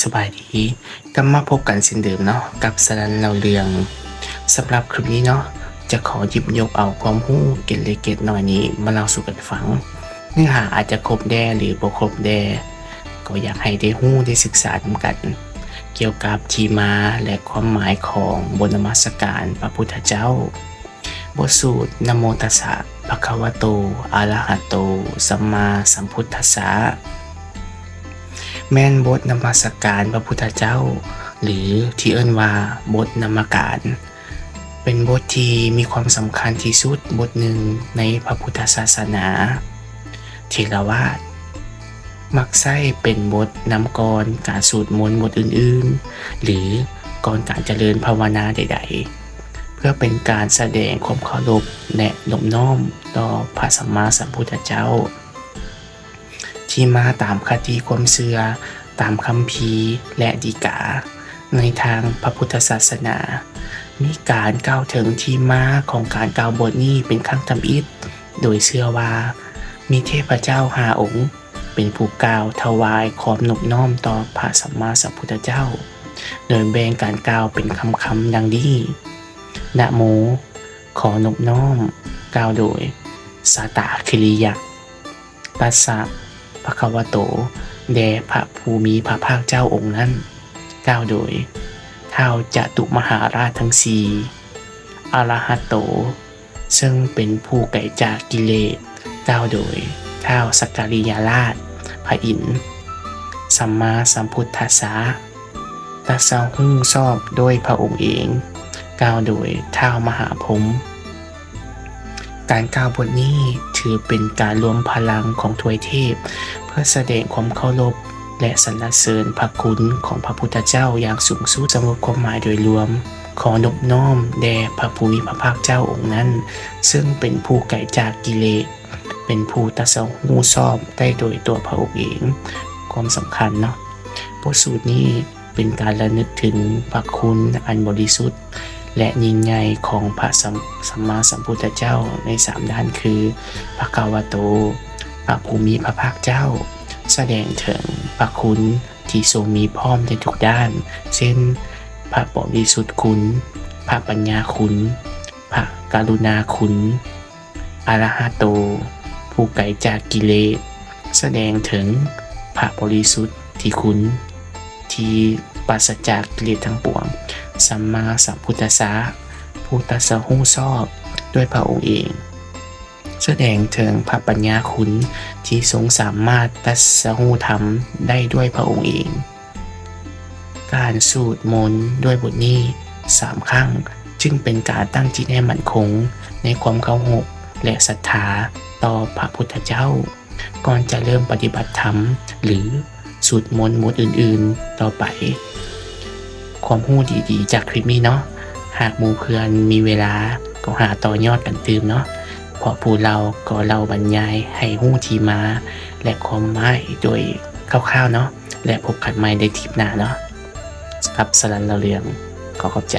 ສະບາຍດີ ກັບມາພົບກັນເຊັ່ນເດີມເນາະ ກັບສະລັນເລົ່າເລື່ອງ. ສຳລັບຄລິບນີ້ເນາະ ຈະຂໍຫຍິບຍົກເອົາຄວາມຮູ້ເກລັດເລັກເກລັດນ້ອຍນີ້ມາເລົ່າສູ່ກັນຟັງ. ເນື້ອຫາອາດຈະຄົບແດ່ ຫຼື ບໍ່ຄົບແດ່ ກໍຢາກໃຫ້ໄດ້ຮູ້ໄດ້ສຶກສານຳກັນ ກ່ຽວກັບທີ່ມາ ແລະ ຄວາມໝາຍຂອງບົດນະມັດສະການພະພຸດທະເຈົ້າ. ບົດສູດ ນະໂມຕັດສະ ພະຄະວະໂຕ ອະລະຫະໂຕ ສຳມາສຳພຸດທັດສະ ແມ່ນບົດນະມັດສະການພະພຸດທະເຈົ້າ ຫຼື ທີ່ເອີ້ນວ່າບົດນະມະການ, ເປັນບົດທີ່ມີຄວາມສຳຄັນທີ່ສຸດບົດໜຶ່ງໃນພະພຸດທະສາສະໜາ. ເຖລະວາດມັກໃຊ້ເປັນບົດນຳກ່ອນການສູດມົນບົດອື່ນໆ ຫຼື ກ່ອນການຈະເລີນພາວະນາໃດໆ ເພື່ອເປັນການສະແດງຄວາມເຄົາລົບ ແລະ ນົບນ້ອມຕໍ່ພະສຳມາສຳພຸດທະເຈົ້າ. ທີ່ມາຕາມຄະຕິຄວາມເຊື່ອ, ຕາມຄຳພີ ແລະ ດີກາໃນທາງພະພຸດທະສາສະໜາ, ມີການກ່າວເຖິງທີ່ມາຂອງການກ່າວບົດນີ້ເປັນຄັ້ງທຳອິດ, ໂດຍເຊື່ອວ່າມີເທບພະເຈົ້າຫ້າອົງ ເປັນຜູ້ກ່າວຖວາຍຄວາມນົບນ້ອມຕໍ່ພະສຳມາສຳພຸດທະເຈົ້າ, ໂດຍແບ່ງການກ່າວເປັນຄຳໆ ດັ່ງນີ້: ນະໂມ ຂໍນົບນ້ອມ, ກ່າວໂດຍ ສາຕາຄຣິຍະ, ຕັດສະ ພະຄະວະໂຕ ແດ່ພະຜູ້ມີພະພາກເຈົ້າອົງນັ້ນ, ກ່າວໂດຍ ທ້າວຈະຕຸມະຫາລາດທັງສີ່, ອະລະຫະໂຕ ເຊິ່ງເປັນຜູ້ໄກຈາກກິເລດ, ກ່າວໂດຍ ທ້າວສັກກະລິຍະລາດ, ພະອິນ, ສຳມາສຳພຸດທັດສະ, ຕັດສະຮູ້ຊອບດ້ວຍພະອົງເອງ, ກ່າວໂດຍ ທ້າວມະຫາພົມ. ການກ່າວບົດນີ້ຖືເປັນການລວມພະລັງຂອງທວາຍເທບ ເພື່ອສະແດງຄວາມເຄົາລົບ ແລະ ສັນລະເສີນພະຄຸນຂອງພະພຸດທະເຈົ້າຢ່າງສູງສຸດ. ສະຫຼຸບຄວາມໝາຍໂດຍລວມ, ຂໍນົບນ້ອມແດ່ພະຜູ້ມີພະພາກເຈົ້າອົງນັ້ນ, ເຊິ່ງເປັນຜູ້ໄກຈາກກິເລດ, ເປັນຜູ້ຕັດສະຮູ້ຊອບໄດ້ໂດຍຕົວພະອົງເອງ. ຄວາມສຳຄັນເນາະ, ບົດສູດນີ້ເປັນການລະນຶກເຖິງພະຄຸນອັນບໍລິສຸດ ແລະ ຍິ່ງໃຫຍ່ຂອງພະສຳ ສຳມາສຳພຸດທະເຈົ້າໃນສາມດ້ານຄື ພະຄະວະໂຕ ພະຜູ້ມີພະພາກເຈົ້າ, ສະແດງເຖິງພະຄຸນທີ່ຊົງມີພ້ອມໃນທຸກດ້ານ ເຊັ່ນ ພະບໍລິສຸດຄຸນ, ພະປັນຍາຄຸນ, ພະກະລຸນາຄຸນ, ອະລະຫະໂຕ ຜູ້ໄກຈາກກິເລດ, ສະແດງເຖິງພະບໍລິສຸດທີ່ຄຸນທີ່ປາສະຈາກກິເລດທັງປວງ, ສຳມາສຳພຸດທັດສະ ຜູ້ຕັດສະຮູ້ຊອບດ້ວຍພະອົງເອງ, ສະແດງເຖິງພະປັນຍາຄຸນທີ່ຊົງສາມາດຕັດສະຮູ້ທຳໄດ້ດ້ວຍພະອົງເອງ. ການສູດມົນດ້ວຍບົດນີ້ສາມຄັ້ງ ຈຶ່ງເປັນການຕັ້ງຈິດໃຫ້ໝັ້ນຄົງໃນຄວາມເຄົາລົບ ແລະ ສັດທາຕໍ່ພະພຸດທະເຈົ້າ ກ່ອນຈະເລີ່ມປະຕິບັດທຳ ຫຼື ສູດມົນບົດອື່ນໆຕໍ່ໄປ. ຄວາມຮູ້ດີໆຈາກຄລິບນີ້ເນາະ, ຫາກໝູ່ເພື່ອນມີເວລາກໍຫາຕໍ່ຍອດກັນຕື່ມເນາະ, ເພາະຜູ້ເລົ່າກໍເລົ່າບັນຍາຍໃຫ້ຮູ້ທີ່ມາ ແລະ ຄວາມໝາຍໂດຍຄ່າວໆເນາະ. ແລະ ພົບກັນໃໝ່ໃນຄລິບໜ້າເນາະ. ສຳລັບສະລັນເລົ່າເລື່ອງ ຂໍຂອບໃຈ.